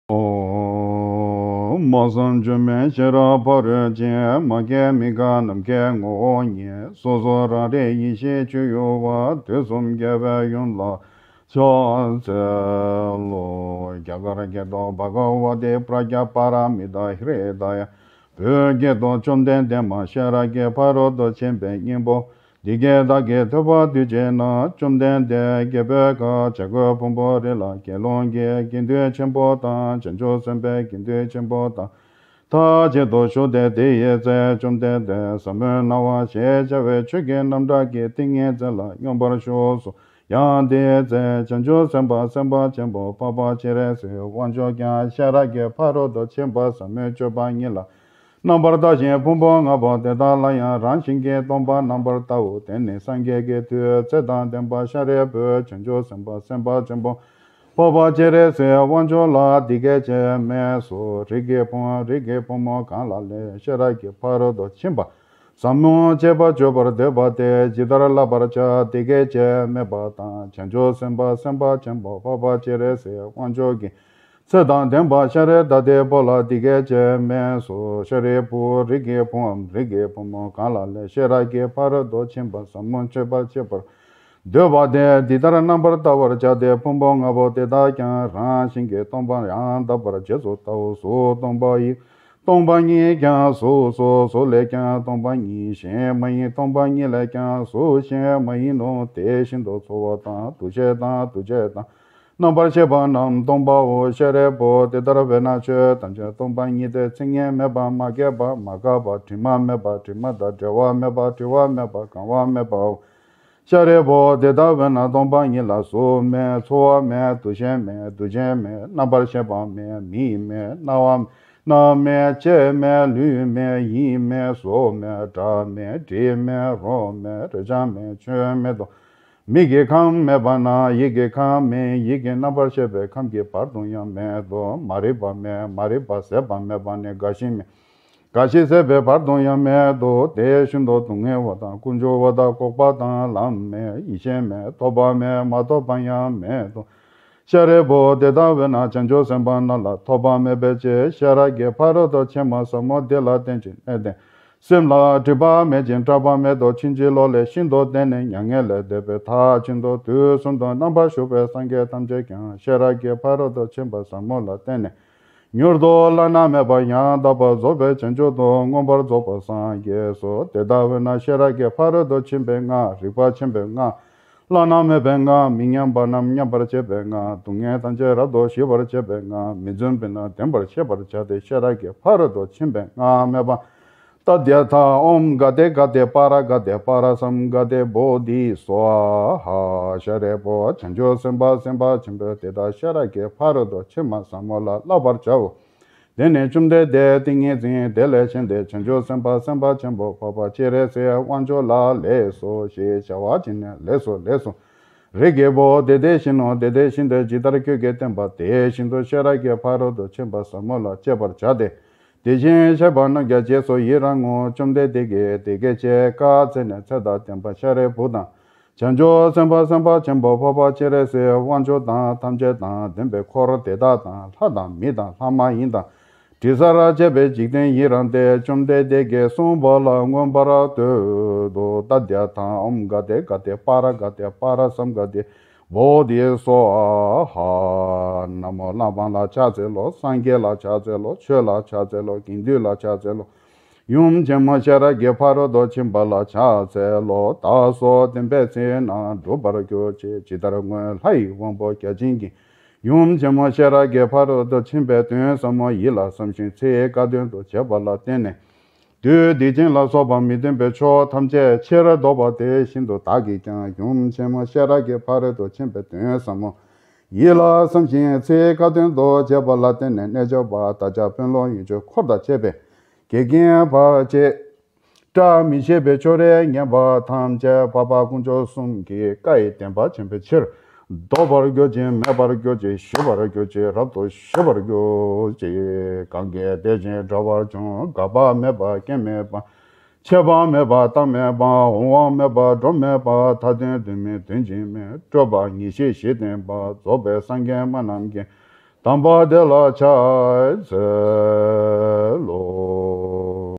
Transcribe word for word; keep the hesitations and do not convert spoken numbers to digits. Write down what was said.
ཨོ། སྨྲ་བསམ་བརྗོད་མེད་ཤེས་རབ་ཕ་རོལ་ཕྱིན། མ་སྐྱེས་མི་འགག་ནམ་མཁའི་ངོ་བོ་ཉིད། སོ་སོ་རང་རིག་ཡེ་ཤེས་སྤྱོད་ཡུལ་བ། དུས་གསུམ་རྒྱལ་བའི་ཡུམ་ལ་ཕྱག་འཚལ་ལོ། རྒྱ་གར་སྐད་དུ། བྷ་ག་ཝ་ཏི་པྲཛྙཱ་པཱ་ར་མི་ཏཱ་ཧྲྀ་ད་ཡ། བོད་སྐད་དུ། བཅོམ་ལྡན་འདས་མ་ཤེས་རབ་ཀྱི་ཕ་རོལ་ཏུ་ཕྱིན་པའི་སྙིང་པོ་འདི་སྐད་བདག་གིས་ཐོས་པ་དུས་གཅིག་ན། བཅོམ་ལྡན་འདས་རྒྱལ་པོའི་ཁབ་བྱ་རྒོད་ཕུང་པོའི་རི་ལ་དགེ་སློང་གི་དགེ་འདུན་ཆེན་པོ་དང་། བྱང་ཆུབ་སེམས་དཔའི་དགེ་འདུན་ཆེན་པོ་དང་མཐའ་གཅིག་ཏུ་བཞུགས་ཏེ། དེ་ཡི་ཚེ་བཅོམ་ལྡན་འདས་ཟབ་མོའི་སྣང་བ་ཞེས་བྱ་བའི་ཆོས་ཀྱི་རྣམ་གྲངས་ཀྱི་ཏིང་ངེ་འཛིན་ལ་སྙོམས་པར་ཞུགས་སོ། ཡང་དེའི་ཚེ་བྱང་ཆུབ་སེམས་དཔའ་སེམས་དཔའ་ཆེན་པོ་འཕགས་པ་སྤྱན་རས་གཟིགས་དབང་ཕྱུག་ཀྱང་ཤེས་རབ་ཀྱི་ཕ་རོལ་ཏུ་ཕྱིན་པ་ཟབ་མོའི་སྤྱོད་པ་ཉིད་ལ་རྣམ་པར་ལྟ་ཞིང་ཕུང་པོ་ལྔ་པོ་དེ་དག་ལ་ཡང་རང་བཞིན་གྱིས་སྟོང་པར་རྣམ་པར་བལྟའོ། དེ་ནི་སངས་རྒྱས་ཀྱི་མཐུས་ཚེ་དང་ལྡན་པ་ཤཱ་རིའི་བུས་བྱང་ཆུབ་སེམས་དཔའ་སེམས་དཔའ་ཆེན་པོ་འཕགས་པ་སྤྱན་རས་གཟིགས་དབང་ཕྱུག་ལ་འདི་སྐད་ཅེས་སྨྲས་སོ། རིགས་ཀྱི་བུ། རིགས་ཀྱི་བུ་མོ་གང་ལ་ལས་ཤེས་རབ་ཀྱི་ཕ་རོལ་ཏུ་ཕྱིན་པ་ཟབ་མོ་སྤྱད་པར་འཇུག་པར་འདོད་པ་དེས་ཇི་ལྟར་བསླབ་པར་བྱ། དེ་སྐད་ཅེས་སྨྲས་པ་དང་། བྱང་ཆུབ་སེམས་དཔའ་སེམས་དཔའ་ཆེན་པོ་འཕགས་པ་སྤྱན་རས་གཟིགས་དབང་ཕྱུག་གིས་ཚེ་དང་ལྡན་པ་ཤཱ་ར་དྭ་ཏིའི་བུ་ལ་འདི་སྐད་ཅེས་སྨྲས་སོ། ཤཱ་རིའི་བུ། རིགས་ཀྱི་བུའམ་རིགས་ཀྱི་བུ་མོ་གང་ལ་ལས་ཤེས་རབ་ཀྱི་ཕ་རོལ་ཏུ་ཕྱིན་པ་ཟབ་མོ་སྤྱད་པར་བྱེད་པར་འདོད་པ་དེས་འདི་ལྟར་རྣམ་པར་བལྟ་བར་བྱ་སྟེ། ཕུང་པོ་ལྔ་པོ་དེ་དག་ཀྱང་རང་བཞིན་གྱིས་སྟོང་པར་ཡང་དག་པར་རྗེས་སུ་བལྟའོ། གཟུགས་སྟོང་པ་ཡིན། སྟོང་པ་ཉིད་ཀྱང་གཟུགས་སོ། གཟུགས་ལས་ཀྱང་སྟོང་པ་ཉིད་གཞན་མ་ཡིན། སྟོང་པ་ཉིད་ལས་ཀྱང་གཟུགས་གཞན་མ་ཡིན་ནོ། དེ་བཞིན་དུ་ཚོར་བ་དང་། འདུ་ཤེས་དང་། འདུ་བྱེད་དང་། རྣམ་པར་ཤེས་པ་རྣམས་སྟོང་པའོ། ཤཱ་རིའི་བུ། དེ་ལྟར་བས་ན་ཆོས་ཐམས་ཅད་སྟོང་པ་ཉིད་དེ། མཚན་ཉིད་མེད་པ། མ་སྐྱེས་པ། མ་འགགས་པ། དྲི་མ་མེད་པ། དྲི་མ་དང་བྲལ་བ་མེད་པ། བྲི་བ་མེད་པ། གང་བ་མེད་པའོ། ཤཱ་རིའི་བུ། དེ་ལྟ་བས་ན་སྟོང་པ་ཉིད་ལ་གཟུགས་མེད། ཚོར་བ་མེད། འདུ་ཤེས་མེད། འདུ་བྱེད་མེད། རྣམ་པར་ཤེས་པ་མེད། མིག་མེད། རྣ་བ་མེད། སྣ་མེད། ལྕེ་མེད། ལུས་མེད། ཡིད་མེད། གཟུགས་མེད། སྒྲ་མེད། དྲི་མེད། རོ་མེད། རེག་བྱ་མེད། ཆོས་མེད་དོ། མིག་གི་ཁམས་མེད་པ་ན་ཡིད་ཀྱི་ཁམས་མེད། ཡིད་ཀྱི་རྣམ་པར་ཤེས་པའི་ཁམས་ཀྱི་བར་དུ་ཡང་མེད་དོ། མ་རིག་པ་མེད། མ་རིག་པ་ཟད་པ་མེད་པ་ནི་རྒ་ཤི་མེད། རྒ་ཤི་ཟད་པའི་བར་དུ་ཡང་མེད་དོ། དེ་བཞིན་དུ་སྡུག་བསྔལ་བ་དང་། ཀུན་འབྱུང་བ་དང་། འགོག་པ་དང་། ལམ་མེད། ཡེ་ཤེས་མེད། ཐོབ་པ་མེད། མ་ཐོབ་པ་ཡང་མེད་དོ། ཤཱ་རིའི་བུ། དེ་ལྟ་བས་ན་བྱང་ཆུབ་སེམས་དཔའ་རྣམས་ལ་ཐོབ་པ་མེད་པའི་ཕྱིར། ཤེས་རབ་ཀྱི་ཕ་རོལ་ཏུ་ཕྱིན་པ་ཟབ་མོ་འདི་ལ་བརྟེན་ཅིང་གནས་ཏེ། སེམས་ལ་སྒྲིབ་པ་མེད་ཅིང་སྐྲག་པ་མེད་དོ། ཕྱིན་ཅི་ལོག་ལས་ཤིན་ཏུ་འདས་ནས་མྱ་ངན་ལས་འདས་པའི་མཐར་ཕྱིན་ཏོ། དུས་གསུམ་དུ་རྣམ་པར་བཞུགས་པའི་སངས་རྒྱས་ཐམས་ཅད་ཀྱང་ཤེས་རབ་ཀྱི་ཕ་རོལ་ཏུ་ཕྱིན་པ་ཟབ་མོ་ལ་བརྟེན་ནས། མྱུར་དུ་བླ་ན་མེད་པ་ཡང་དག་པར་རྫོགས་པའི་བྱང་ཆུབ་ཏུ་མངོན་པར་རྫོགས་པར་སངས་རྒྱས་སོ། དེ་ལྟ་བས་ན་ཤེས་རབ་ཀྱི་ཕ་རོལ་ཏུ་ཕྱིན་པའི་སྔགས། རིག་པ་ཆེན་པོའི་སྔགས། བླ་ན་མེད་པའི་སྔགས། མི་མཉམ་པ་རྣམས་མཉམ་པར་བྱེད་པའི་སྔགས། སྡུག་བསྔལ་ཐམས་ཅད་རབ་ཏུ་ཞི་བར་བྱེད་པའི་སྔགས། མི་བརྫུན་པས་ན་བདེན་པར་ཤེས་པར་བྱ་སྟེ། ཤེས་རབ་ཀྱི་ཕ་རོལ་ཏུ་ཕྱིན་པའི་སྔགས་སྨྲས་པ། ཏདྱ་ཐཱ། ཨོཾ་ག་ཏེ་ག་ཏེ་པཱ་ར་ག་ཏེ་པཱ་ར་སཾ་ག་ཏེ་བོ་དྷི་སྭཱ་ཧཱ། ཤཱ་རིའི་བུ། བྱང་ཆུབ་སེམས་དཔའ་སེམས་དཔའ་ཆེན་པོས་དེ་དག་ཤེས་རབ་ཀྱི་ཕ་རོལ་ཏུ་ཕྱིན་པ་ཟབ་མོ་ལ་བསླབ་པར་བྱའོ། དེ་ནས་བཅོམ་ལྡན་འདས་ཏིང་ངེ་འཛིན་དེ་ལས་བཞེངས་ཏེ། བྱང་ཆུབ་སེམས་དཔའ་སེམས་དཔའ་ཆེན་པོ་འཕགས་པ་སྤྱན་རས་གཟིགས་དབང་ཕྱུག་ལ་ལེགས་སོ་ཞེས་བྱ་བ་བྱིན་ནས། ལེགས་སོ་ལེགས་སོ། རིགས་ཀྱི་བུ། དེ་དེ་བཞིན་ནོ། དེ་དེ་བཞིན་ཏེ། ཇི་ལྟར་ཁྱོད་ཀྱིས་བསྟན་པ་དེ་བཞིན་དུ་ཤེས་རབ་ཀྱི་ཕ་རོལ་ཏུ་ཕྱིན་པ་ཟབ་མོ་ལ་སྤྱད་པར་བྱ་སྟེ། དེ་བཞིན་གཤེགས་པ་རྣམས་ཀྱང་རྗེས་སུ་ཡི་རང་ངོ་། བཅོམ་ལྡན་འདས་ཀྱིས་དེ་སྐད་ཅེས་བཀའ་སྩལ་ནས། ཚེ་དང་ལྡན་པ་ཤཱ་རིའི་བུ་དང་། བྱང་ཆུབ་སེམས་དཔའ་སེམས་དཔའ་ཆེན་པོ་འཕགས་པ་སྤྱན་རས་གཟིགས་དབང་ཕྱུག་དང་། ཐམས་ཅད་དང་ལྡན་པའི་འཁོར་དེ་དག་དང་། ལྷ་དང་མི་དང་ལྷ་མ་ཡིན་དང་། དྲི་ཟར་བཅས་པའི་འཇིག་རྟེན་ཡི་རངས་ཏེ། བཅོམ་ལྡན་འདས་ཀྱིས་གསུངས་པ་ལ་མངོན་པར་བསྟོད་དོ། ཏདྱ་ཐཱ། ཨོཾ་ག་ཏེ་ག་ཏེ་པཱ་ར་ག་ཏེ་པཱ་ར་སཾ་ག་ཏེ་བོ་དྷི་སྭཱ་ཧཱ། ན་མོ་བླ་མ་ལ་ཕྱག་འཚལ་ལོ། སངས་རྒྱས་ལ་ཕྱག་འཚལ་ལོ། ཆོས་ལ་ཕྱག་འཚལ་ལོ། དགེ་འདུན་ལ་ཕྱག་འཚལ་ལོ། ཡུམ་ཆེན་མོ་ཤེས་རབ་ཀྱི་ཕ་རོལ་ཏུ་ཕྱིན་པ་ལ་ཕྱག་འཚལ་ལོ། བདག་སོགས་བདེན་པའི་ཚིག་རྣམས་འགྲུབ་པར་གྱུར་ཅིག། ཇི་ལྟར་སྔོན་ལྷ་ཡི་དབང་པོ་བརྒྱ་བྱིན་གྱིས་ཡུམ་ཆེན་མོ་ཤེས་རབ་ཀྱི་ཕ་རོལ་ཏུ་ཕྱིན་པའི་དོན་ཟབ་མོ་ཡིད་ལ་བསམ་ཞིང་ཚིག་ཁ་ཏོན་དུ་བྱས་པ་ལ་བརྟེན་ནས། བདུད་སྡིག་ཅན་ལ་སོགས་པ་མི་མཐུན་པའི་ཕྱོགས་ཐམས་ཅད་ཕྱིར་བཟློག་པ་དེ་བཞིན་དུ་བདག་གིས་ཀྱང་ཡུམ་ཆེན་མོ་ཤེས་རབ་ཀྱི་ཕ་རོལ་ཏུ་ཕྱིན་པའི་དོན་ཟབ་མོ་ཡིད་ལ་བསམ་ཞིང་ཚིག་ཁ་ཏོན་དུ་བྱས་པ་ལ་བརྟེན་ནས། རྣལ་འབྱོར་པ་དལ་བྱེད་དཔོན་སློབ་ཡོན་མཆོད་འཁོར་དང་བཅས་པས་འགལ་རྐྱེན་བར་ཆད། བཀྲ་མི་ཤིས་པའི་ཕྱོགས་རིས་ངན་པ་ཐམས་ཅད་འཕགས་པ་དཀོན་མཆོག་གསུམ་གྱི་བཀའ་ཡི་བདེན་པ་ཆེན་པོའི་ཕྱིར་ཟློག་པར་གྱུར་ཅིག། མེད་པར་གྱུར་ཅིག། ཞི་བར་གྱུར་ཅིག། རབ་ཏུ་ཞི་བར་གྱུར་ཅིག། གང་གིས་དེ་བཞིན་འགྲོ་བར་འགྱུར། འགག་པ་མེད་པ། རྐྱེན་མེད་པ། ཆད་པ་མེད་པ། རྟག་མེད་པ། འོང་བ་མེད་པ། འགྲོ་མེད་པ། མཐའ་དོན་དོན་མིན་དོན་གཅིག་མིན། སྤྲོས་པ་ངེས་ཤེས་ཞི་བརྟན་པ། རྫོགས་པའི་སངས་རྒྱས་སྨྲ་རྣམས་ཀྱི། དམ་པ་དེ་ལ་ཕྱག་འཚལ།